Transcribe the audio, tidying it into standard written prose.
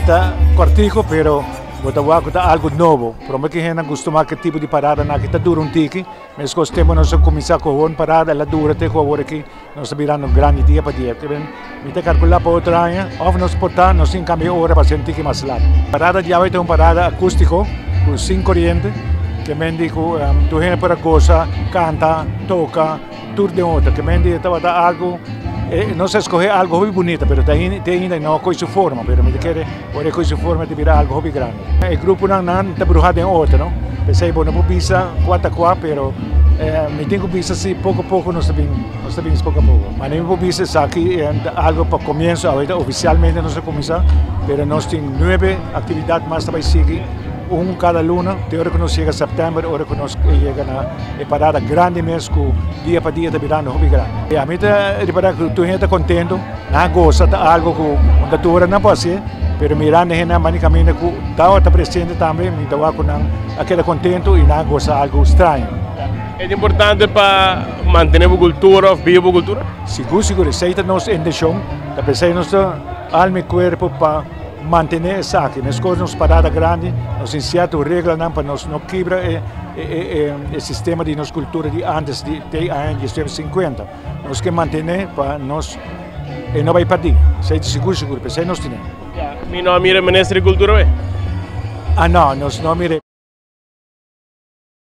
Ta kòrtiku, pero bo ta wak ku ta algu nobo. Promé ku hende a gustumá ku e tipo di paradanan aki ta dura un tiki. Meskos tempu nos a kuminsá ku hon parada, el a dura te ku awor aki nos ta birando grandi dia pa dia. Mi ta kalkulá pa otro aña òf nos por ta nos tin kambia e ora pa hasi un tiki mas lat. Parada di awe ta un parada akústiko ku sin koriente, ke men di ku tur hende por a gosa, kanta, toka, tur den otro. Ke men di tabata algu, nos a eskohé algu hopi bunita pero te ainda no a kohe su forma, pero mi ta kere ora e kohe su forma e ta bira algu hopi grandi. E gruponan nan ta bruhá den otro, no? P'esei bo no por bisa kua ta kua, pero mi tin ku bisa si poko poko nos ta bin, nos ta bin poko a poko. Mane mi por bisa esaki ta algu pa komienso, awor ofisialmente nos a kuminsá, pero nos tin nuebe aktividat mas ta bai sigui, un kada luna, te ora ku nos yega sèptèmber, ora ku nos yega na e parada grandi mes ku dia pa dia ta birando hopi grandi. Ami ta ripará ku tur hende ta kontento. Nan a gosa ta algo ku un ta dura nan por hasié, pero mirando hende nan bani kaminda ku tabata presente tambe, mi ta wak ku nan a keda kontentu i nan a gosa algo straño. E ta importante pa mantené bo kultura òf biba bo kultura? Sigur sigur, esei ta nos intenshon, ta p'esei nos ta alma i kuerpo pa mantené esaki. Meskos nos parada grandi, nos tin sierto reglanan pa nos no kibra e sistema di nos kultura di antes di te aña diesnuebe sinkuenta. Nos ke mantené pa nos e no bai perdí. Esei ta sigur sigur, p'esei nos tene. Mi no a mira e minister di kultura awe. Ah no, nos no a mira.